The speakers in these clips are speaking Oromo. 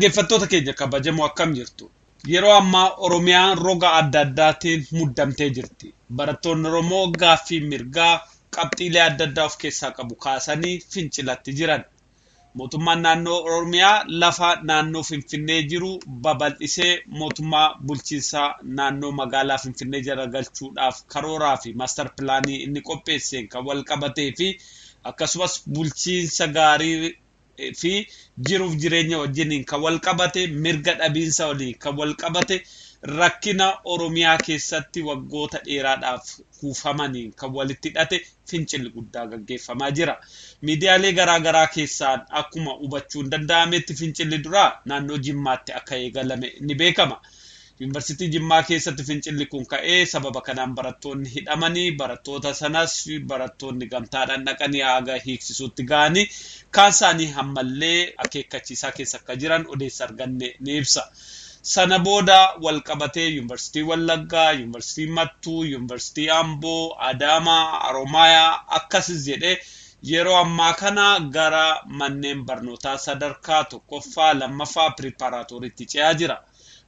Dhaggeeffattoota keenya kabajamoo, akkam jirtu? Yeroo ammaa Oromiyaan roga adda addaatiin muddamtee jirti. Barattoonni Oromoo gaaffii mirgaa qabxiilee adda addaa of keessaa qabu kaasanii fincilatti jiran. Mootummaan naannoo Oromiyaa lafa naannoo Finfinnee jiru babal'isee mootummaa bulchiinsaa naannoo magaalaa Finfinnee jala galchuudhaaf karooraa fi maastar pilaanii inni qopheesseen kan wal qabatee fi akkasumas bulchiinsa gaarii fi jiruuf jireenya wajjiniin kan wal qabate, mirga dhabiinsa waliin kan wal qabate, rakkina Oromiyaa keessatti waggoota dheeraadhaaf kuufamaniin kan walitti hidhate fincilli guddaa gaggeeffamaa jira. Miidiyaalee garaa garaa keessaan akkuma hubachuun danda'ametti, fincilli duraa naannoo Jimmaatti akka eegalame ni beekama. Yuunivarsiitii Jimmaa keessatti fincilli kun ka'ee sababa kanaan barattoonni hidhamanii, barattoota sanas barattoonni gamtaadhaan dhaqanii haga hiiksisuutti ga'anii, kaan isaanii ammallee akeekkachiisaa keessa akka jiran odeessa arganne ni ibsa. Sana booda wal qabatee Yuunivarsiitii Wallaggaa, Yuunivarsiitii Mattuu, Yuunivarsiitii Amboo, Adaamaa, Haromaayaa akkasis jedhee yeroo ammaa kana gara manneen barnootaa sadarkaa tokkoffaa, lammaffaa, piripaaraatoriitti ce'aa jira.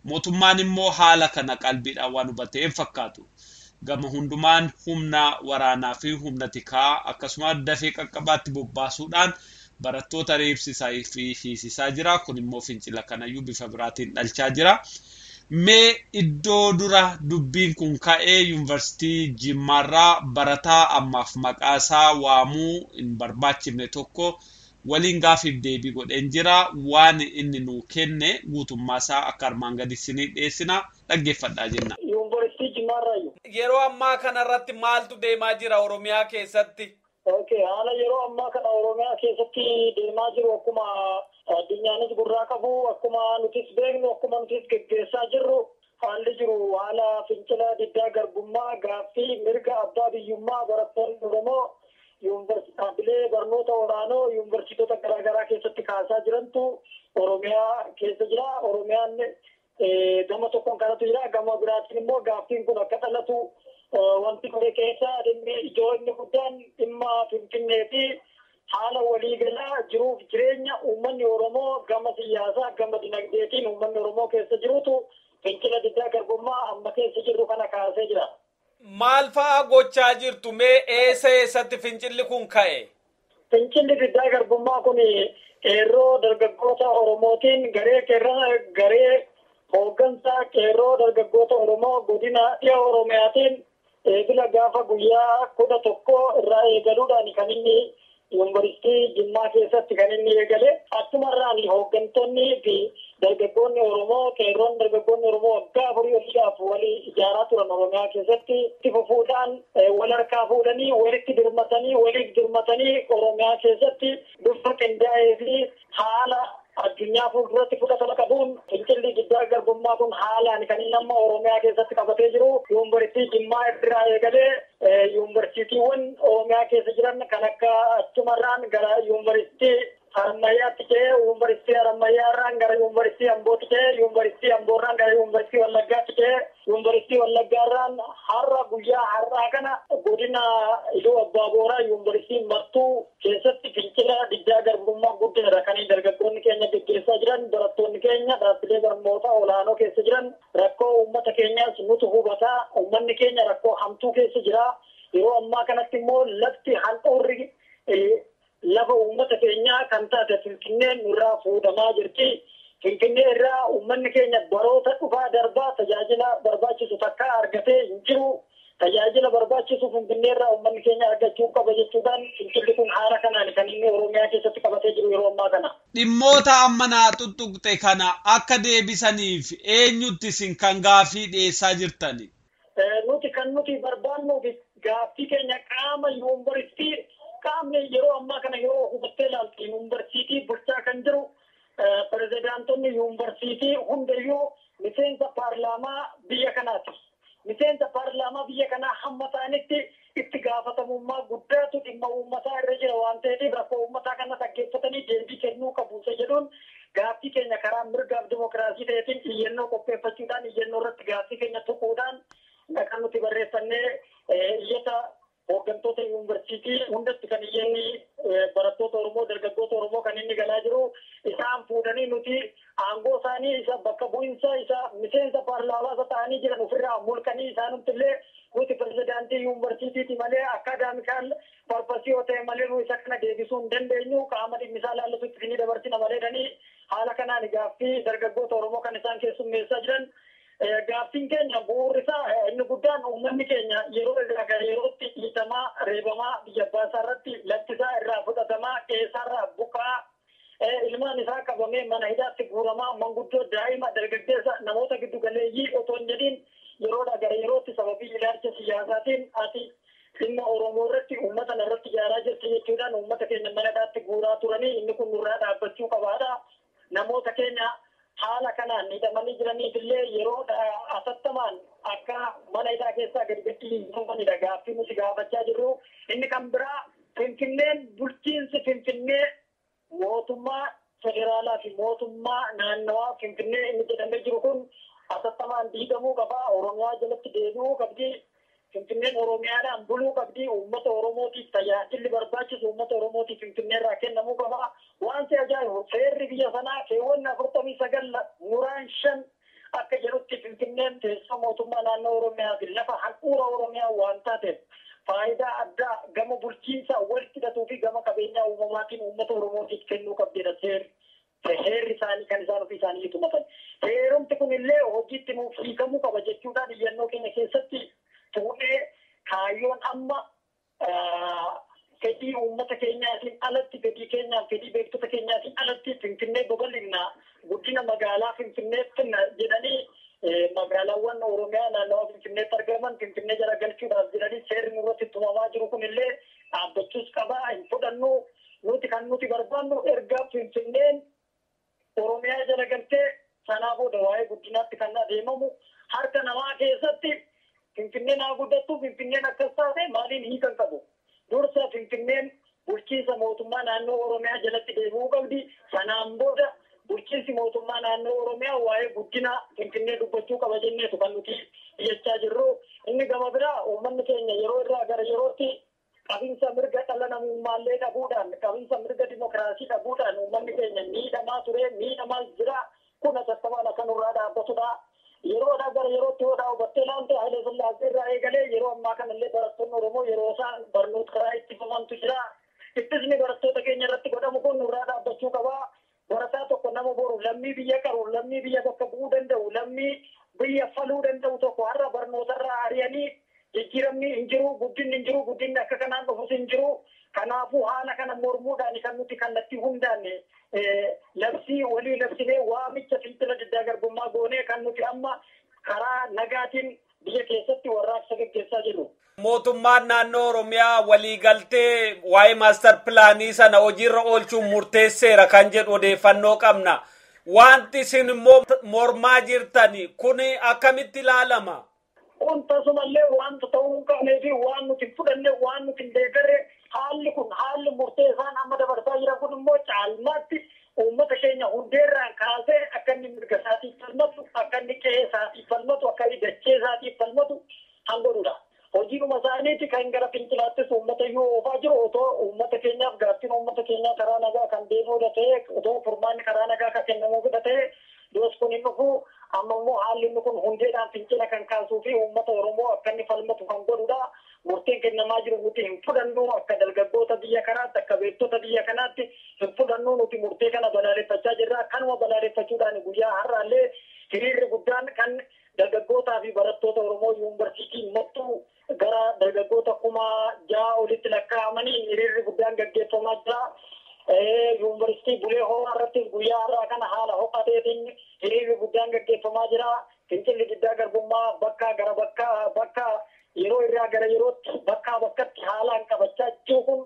Mootummaan immoo haala kana qalbiidhaan waan hubatee hin fakkaatu. Gama hundumaan humna waraanaa fi humna tikaa akkasuma dafee qaqqabaatti bobbaasuudhaan barattoota reebsisaa fi hiisisaa jira. Kun immoo fincila kanayyuu bifa biraatiin dhalchaa jira. Mee iddoo dura dubbiin kun ka'ee, Yuunivarsiitii Jimmaarraa barataa ammaaf maqaasaa waamuu hin barbaachifne tokko waliin gaafiif deebii godheen jira. Waan inni nuu kenne guutummaasaa akka armaan gadi isinii dhiyeessina, dhaggeeffadhaa jenna. Yuunivarsiitii Jimmaarraayu. Yeroo ammaa kanarratti maaltu deemaa jira Oromiyaa keessatti? Okay, haala yeroo ammaa kana Oromiyaa keessatti deemaa jiru, akkuma addunyaanis gurraa qabu, akkuma nutis beeknu, akkuma nutis geggeessaa jirru, haalli jiru haala fincila diddaa garbummaa, gaaffii mirga abbaa biyyummaa barattoonni Oromoo dhaabbilee barnoota olaanoo yuunivarsiitota garaagaraa keessatti kaasaa jirantu Oromiyaa keessa jira. Oromiyaan gama tokkoon kanatu jira. Gama biraatiin immoo gaaffiin kun akka dhalatu wanti kore keessa dhimmi ijoo inni guddaan dhimma Finfinnee fi haala waliigalaa jiruuf jireenya uummanni Oromoo gama siyaasaa, gama dinagdeetiin uummanni Oromoo keessa jirutu fincila diddaa garbummaa amma keessa jirru kana kaasee jira. Maal fa'aa gochaa jirtu? Mee eessa eessatti fincilli kun ka'e? Fincilli diddaa garbummaa kun qeerroo dargaggoota Oromootiin, garee garee hooggansa qeerroo dargaggoota Oromoo godina dhiha Oromiyaatiin eebila gaafa guyyaa 11 irraa eegaluudhaan kan inni Yuunivarsiitii Jimmaa keessatti kan inni eegale. Achumarraan hooggantoonni fi dargaggoonni Oromoo, qeerroon dargaggoonni Oromoo waggaa 4 oliidhaaf walii ijaaraa turan Oromiyaa keessatti itti fufuudhaan wal harkaa fuudhanii, walitti dirmatanii, waliif dirmatanii, Oromiyaa keessatti bifa qindaa'ee fi haala addunyaa fuulduratti fudhatama qabuun fincilli diddaa garbummaa kun haalaan kan inni amma Oromiyaa keessatti qabatee jiru Yuunivarsiitii Jimmaa irraa eegalee yuunivarsiitiiwwan Oromiyaa keessa jiran kan akka achumarraan gara Yuunivarsiitii Harammayyaatti ce'ee, Yuunivarsiitii Harammayyaarraan gara Yuunivarsiitii Ambootti ce'ee, Yuunivarsiitii Amboorraan gara Yuunivarsiitii Wallaggaatti ce'ee, Yuunivarsiitii Wallaggaarraan har'a guyyaa har'aa kana godina Iluu Abbaa Booraa Yuunivarsiitii Mattuu keessatti fincila diddaa garbummaa guddaadha kan dargaggoonni keenya geggeessaa jiran. Barattoonni keenya dhaabbilee barnoota olaanoo keessa jiran rakkoo uummata keenyaas nutu hubataa. Uummanni keenya rakkoo hamtuu keessa jira. Yeroo ammaa kanatti immoo lafti handhuurri lafa uummata keenyaa kan taate Finfinneen nurraa fuudhamaa jirti. Finfinnee irraa uummanni keenya baroota dhufaa darbaa tajaajila barbaachisu takka argatee hin jiru. Tajaajila barbaachisu Finfinnee irraa uummanni keenya argachuu qaba jechuudhaan fincilli kun haala kanaan kan inni Oromiyaa keessatti qabatee jiru yeroo ammaa kana. Dhimmoota amma naa tuttuqxe kana akka deebisaniif eenyutti isin kan gaaffii dhiyeessaa jirtani? Nuti kan nuti barbaannuu fi gaaffii keenya qaama yuunivarsiitii, qaamni yeroo ammaa kana yeroo hubattee ilaaltu yuunivarsiitii bulchaa kan jiru, pirezidaantonni yuunivarsiitii hundayyuu miseensa paarlaamaa biyya kanaati. Miseensa paarlaamaa biyya kanaa hamma ta'anitti itti gaafatamummaa guddaatu dhimma uummataa irra jira waan ta'eef, rakkoo uummataa kana dhaggeeffatanii deebii kennuu qabu isa jedhuun gaaffii keenya karaa mirgaaf dimokiraasii ta'eetiin iyyannoo qopheeffachuudhaan, iyyannoo irratti gaaffii keenya tuquudhaan kan nuti barreeffannee iyyata Hooggantoota yuunivarsiitii hundatti kan iyyanni barattoota Oromoo, dargaggoota Oromoo kan inni galaa jiru isaan fuudhanii nuti aangoo isaanii isa bakka bu'insa isa miseensa paarlaamaa isa ta'anii jiran ofirraa mulqanii isaanumti illee nuti pirezidaantii yuunivarsiitiiti malee academical purpose yoo ta'e malee nu isa kana deebisuu hin dandeenyu, qaama dhimmi isaa laallatutti ni dabarsina malee dhanii haala kanaan gaaffii dargaggoota Oromoo kan isaan keessummeessaa jiran. Gaaffiin keenya bu'uurri isaa inni guddaan uummanni keenya yeroo irraa gara yerootti dhiitamaa, reebamaa, biyya abbaa isaa irratti lafti isaa irraa fudhatamaa, qe'ee irraa buqqa'aa, ilmaan isaa qabamee mana hidhaatti guuramaa, manguddoo, daa'ima, dargaggeessa, namoota giddu galeeyyii otoo hin jedhiin yeroodhaa gara yerootti sababii ilaalcha siyaasaatiin ati dhimma Oromoo irratti uummata irratti ijaaraa jirti jechuudhaan uummata keenya mana hidhaatti guuraa turanii inni kun nurraa dhaabbachuu qabaadha. Namoota keenya haala kanaan hidhamanii jiraniif illee yeroo atattamaan akka mana hidhaa keessaa gadi gadhiifamanidha gaaffii nuti gaafachaa jirru. Inni kan biraa Finfinneen, bulchiinsi Finfinnee mootummaa federaalaa fi mootummaa naannawaa Finfinnee inni jedhamee jiru kun atattamaan diigamuu qaba. Oromiyaa jalatti deebi'uu qabdi. Finfinneen Oromiyaadhaan buluu qabdi. Uummata Oromootiif tajaajilli barbaachisu uummata Oromootiif Finfinnee irraa kennamuu qaba. Wanti ajaa'ibu seerri biyya sanaa keewwanni 49 muraan 5 akka jedhutti Finfinneen teessoo mootummaa naannoo Oromiyaa fi lafa handhuura Oromiyaa waan taateef faayidaa addaa gama bulchiinsa walitti hidhatuu fi gama qabeenyaa uumamaatiin uummata Oromootiif kennuu qabdedha seerri. Heerri isaanii kan isaan ofii isaanii tumatan. Heerumti kun illee hojiitti nuuf hiikamuu qaba jechuudhaan iyyannoo keenya keessatti fuudhee kaayyoon amma fedhii uummata keenyaatiin alatti, fedhii keenyaan, fedhii beektota keenyaatiin alatti Finfinnee babal'inna, guddina magaalaa Finfinnee finna jedhanii magaalaawwan Oromiyaa naannawaa Finfinneetti argaman Finfinnee jala galchuudhaaf jedhanii seerri nurratti tumamaa jiru kun illee dhaabbachuus qaba. Hin fudhannu. Nuti kan nuti barbaannu erga Finfinneen Oromiyaa jala galtee sanaa booda waa'ee guddinaatti kan adeemamu harka namaa keessatti Finfinneen haa guddattu, Finfinneen akkas taate maaliin hiikan qabu. Dursa Finfinneen bulchiinsa mootummaa naannoo Oromiyaa jalatti deebi'uu qabdi. Sanaan booda bulchiinsi mootummaa naannoo Oromiyaa waa'ee guddina Finfinnee dubbachuu qaba jenneetu kan nuti jechaa jirru. Inni gama biraa uummanni keenya yeroo irraa gara yerootti qabinsa mirga dhala namummaallee dhabuudhaan, qabinsa mirga dimokiraasii dhabuudhaan uummanni keenya miidhamaa ture, miidhamaa jira. Kun atattamaan akka nurraa dhaabbatudha. Yeroodhaa gara yerootti yoo hubattee ilaalte Hayilee Sillaasee irraa eegalee yeroo ammaa kanallee barattoonni Oromoo yeroo isaan barnoota karaa ittifamantu jira. Ittisni barattoota keenya irratti godhamu kun nurraa dhaabbachuu qaba. Barataa tokko nama boru lammii biyya qaru, lammii biyya bakka bu'uu danda'u, lammii biyya faluu danda'u tokko har'a barnootarraa ari'anii jijjiiramni hin jiru, guddinni hin jiru, guddinni akka kanaan dhufus hin jiru. Kanaafuu haala kana mormuudhaan kan nuti kallattii hundaan labsii walii labsinee waamicha fincila diddaa garbummaa goonee kan nuti amma karaa nagaatiin biyya keessatti warraaqsa gaggeessaa jirru. Mootummaan naannoo Oromiyaa waliigaltee waa'ee maastar pilaanii sana hojiirra oolchuun murteesseera kan jedhu odeeffannoo qabna. Wanti isin immoo mormaa jirtan kun akkamitti ilaalama? Kun tasumallee wanta ta'uu hin qabnee fi waan nuti hin fudhanne, waan nuti hin deeggarre, haalli kun haalli murtee isaan amma dabarsaa jiran kun immoo caalmaatti uummata keenya hundeerraan kaasee akka inni mirga isaatiif falmatu, akka inni qe'ee isaatiif falmatu, akka inni dachee isaatiif falmatu kan godhudha. Hojiidhuma isaaniiti kan gara fincilaattis uummata iyyuu oofaa jiru otoo uummata keenyaaf gaaffiin uummata keenyaa karaa nagaa kan deebi'uudha ta'e, otoo furmaanni karaa nagaa kan kennamuufidha ta'e yoos kun hin dhufu. Amma immoo haalli inni kun hundeedhaan fincila kan kaasuu fi uummata Oromoo akka inni falmatu kan godhudha. Murteen kennamaa jiru nuti hin fudhannu, akka dargaggoota biyya kanaatti, akka beektota biyya kanaatti hin fudhannu. Nuti murtee kana balaaleffachaa jirra. Kanuma balaaleffachuudhaan guyyaa har'aallee hiriirri guddaan kan dargaggootaa fi barattoota Oromoo yuunivarsiitii Mattuu gara dargaggoota 6,000 olitti lakkaa'amanii hiriirri guddaan gaggeeffamaa jira. Yuunivarsiitii Bulee Horaa irrattis guyyaa har'aa kana haala ho'a ta'eetiin hiriirri guddaan gaggeeffamaa jira. Fincilli diddaa garbummaa bakka gara bakka bakka yeroo irraa gara yerootti bakkaa bakkatti haalaan qabachaa jiru kun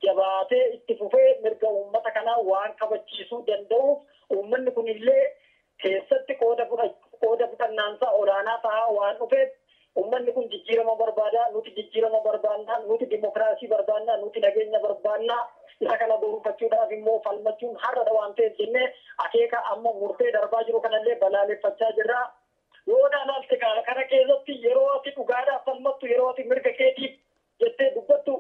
jabaatee itti fufee mirga uummata kanaa waan kabachiisuu danda'uuf uummanni kun illee keessatti qooda fudhannaansaa olaanaa ta'aa waan dhufeef uummanni kun jijjiirama barbaada. Nuti jijjiirama barbaannaa, nuti dimokiraasii barbaannaa, nuti nageenya barbaannaa. Isa kana gonfachuudhaaf immoo falmachuun har'adha waan ta'eef jennee akeeka amma murtee darbaa jiru kanallee balaaleffachaa jirra. Yoo ilaalte kana keessatti yeroo ati dhugaadhaaf falmattu, yeroo ati mirga keetiif jettee dubbattu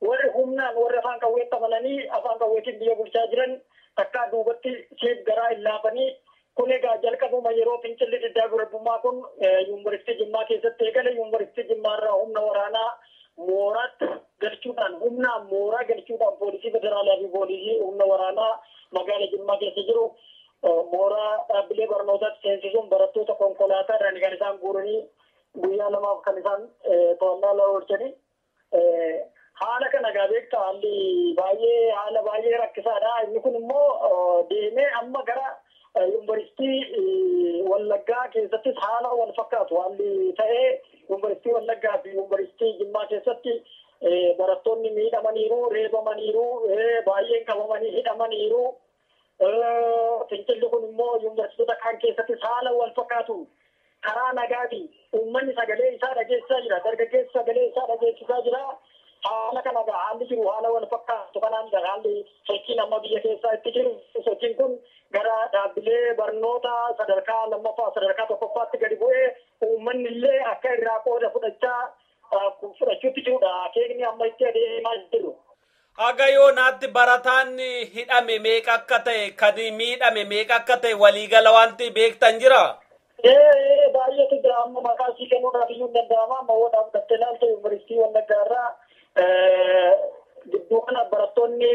warri humnaan warri afaan qawweetti amananii afaan qawweetiin biyya bulchaa jiran takkaa duubatti siif garaa hin laafanii. Kun egaa jalqabuma yeroo fincilli diddaa garbummaa kun yuunivarsiitii Jimmaa keessatti eegale. Yuunivarsiitii Jimmaa irraa humna waraanaa mooraatti galchuudhaan humnaan mooraa galchuudhaan poolisii federaalaa fi poolisii humna waraanaa magaala Jimmaa keessa jiru mooraa dhaabbilee barnootaatti seensisuun barattoota konkolaataadhaan kan isaan guuranii guyyaa lamaaf kan isaan to'annaa irra oolchanii. Haala kana egaa beektaa haalli baay'ee haala baay'ee rakkisaadha. Inni kun immoo deemee amma gara yuunivarsiitii Wallaggaa keessattis haala wal fakkaatu haalli ta'ee yuunivarsiitii Wallaggaa fi yuunivarsiitii Jimmaa keessatti barattoonni miidhamaniiru, reebamaniiru, baay'een qabamanii hidhamaniiru. Fincilli kun immoo yuunivarsiitota kaan keessattis haala wal fakkaatu karaa nagaatiin uummanni sagalee isaa dhageessisaa jira, dargaggeessi sagalee isaa dhageessisaa jira. Haala kana egaa haalli jiru haala wal fakkaatu kanaan haalli sochiin amma biyya keessaa itti jiru. Sochiin kun gara dhaabbilee barnoota sadarkaa lammaffaa sadarkaa tokkoffaatti gadi bu'ee uummanni illee akka irraa qooda fudhachuutti jirudha. Akeekni amma itti adeemaa jiru. Haga yoonaatti barataan hidhame meeqa akka ta'e kan miidhame meeqa akka ta'e waliigala wanti beektan jira? Baay'eetu jira. Amma maqaa isii kennuudhaaf iyyuu hin danda'ama. Amma yoo dhaabbattee ilaalte yuunivarsiitii Wallaggaa irraa gidduu kana barattoonni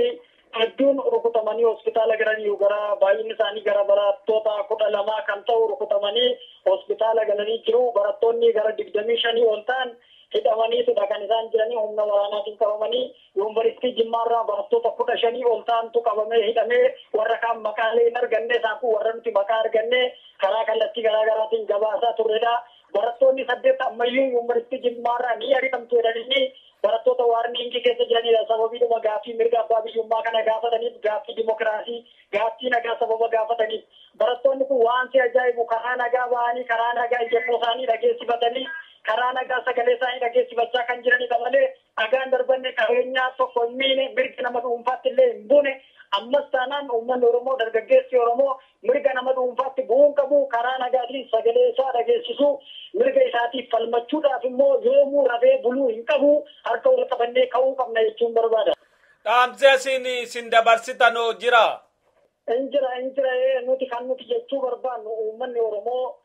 hedduun rukutamanii hospitaala galanii gara baay'inni isaanii gara barattoota 12 kan ta'u rukutamanii hospitaala galanii jiru. Barattoonni gara 25 ol ta'an hidhamaniitudha kan isaan jiranii humna waraanaatiin qabamanii. Yuunivarsiitii Jimmaarraa barattoota 15 ol ta'antu qabamee hidhamee warra kaan maqaalee hin arganne isaan kun warra nuti maqaa arganne karaa kallattii garaa garaatiin gabaasaa turredha. Barattoonni 8 ammayyuu yuunivarsiitii Jimmaarraa ni ari'amtu jedhanii barattoota waarniingii keessa jiranidha. Sababiidhuma gaaffii mirga abbaa biyyummaa kana gaafataniif, gaaffii dimokiraasii, gaaffii nagaa sababa gaafataniif. Barattoonni kun waan si ajaa'ibu karaa nagaa ba'anii karaa nagaa ijannoo isaanii dhageessifatanii karaa nagaa sagalee isaanii dhageessifachaa kan jiranidha malee dhagaan darbanne qabeenyaa tokko hin miine mirga nama dhuunfaatti illee hin buune. Ammas taanaan uummanni Oromoo dargaggeessi Oromoo mirga nama dhuunfaatti bu'uun qabu karaa nagaatiin sagalee isaa dhageessisuu mirga isaatiif falmachuudhaaf immoo yoomuu rafee buluu hin qabu harka wal qabannee ka'uu qabna jechuun barbaada. Dhaamsi asiin isin dabarsitanoo jira? Injira nuti kan nuti jechuu barbaannu uummanni Oromoo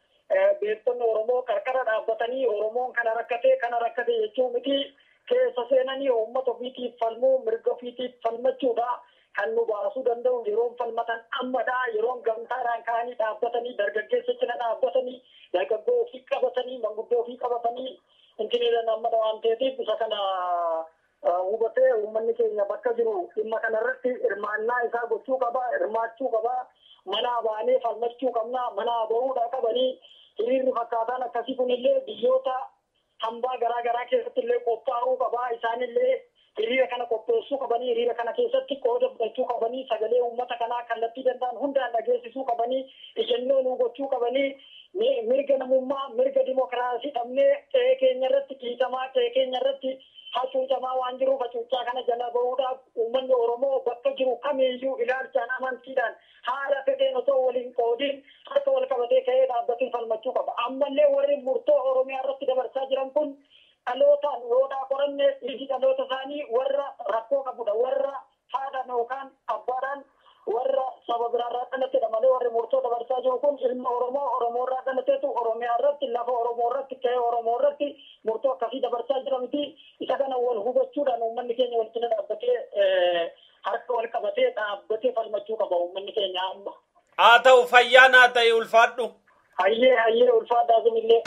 beektonni Oromoo qarqara dhaabbatanii Oromoon kana rakkate jechuu miti keessa seenanii uummata ofiitiif falmuu mirga ofiitiif falmachuudha. Kan nu baasuu danda'u yeroon falmatan ammadha. Yeroon gamtaadhaan ka'anii dhaabbatanii dargaggeessa cina dhaabbatanii dargaggoo ofii qabatanii manguddoo ofii qabatanii intiniidhaan ammadha waan ta'eef isa kana hubatee uummanni keenya bakka jiru dhimma kanarratti hirmaannaa isaa gochuu qaba, hirmaachuu qaba. Manaa baanee falmachuu qabna, manaa bahuudhaa qabanii hiriirri fakkaataan akkasii kunillee biyyoota hambaa garaa garaa keessatti illee qophaa'uu qaba. Isaanillee hiriira kana qopheessuu qabanii hiriira kana keessatti qooda fudhachuu qabanii sagalee uummata kanaa kallattii danda'an hundaan dhageessisuu qabanii ijannoo nuu gochuu qabanii mirga namummaa mirga dimokiraasii dhabnee qe'ee keenya irratti qiitamaa qe'ee keenya irratti hacuucamaa waan jiruuf hacuucaa kana jala bahuudhaaf uummanni Oromoo bakka jiru kamiiyyuu ilaalchaan amantiidhaan haala fedheen osoo waliin qoodiin harka wal qabatee ka'ee dhaabbatee falmachuu qaba. Ammallee warri murtoo Oromiyaa irratti dabarsaa jiran kun dhalootaan yoodhaa qoranne dhiigi dhaloota isaanii warra rakkoo qabudha. Warra haadhaan yookaan abbaadhaan warra saba biraarraa dhalatedha malee warri murtoo dabarsaa jiru kun ilma Oromoo Oromoorraa dhalateetu Oromiyaa irratti lafa Oromoo irratti qe'ee Oromoo irratti murtoo akkasii dabarsaa jira miti. Isa kana wal hubachuudhaan uummanni keenya wal cina dhaabbatee harka wal qabatee dhaabbatee falmachuu qaba uummanni keenya amma. Haa ta'u fayyaan haa ta'e ulfaadhu. Hayyee ulfaadhaa sunillee.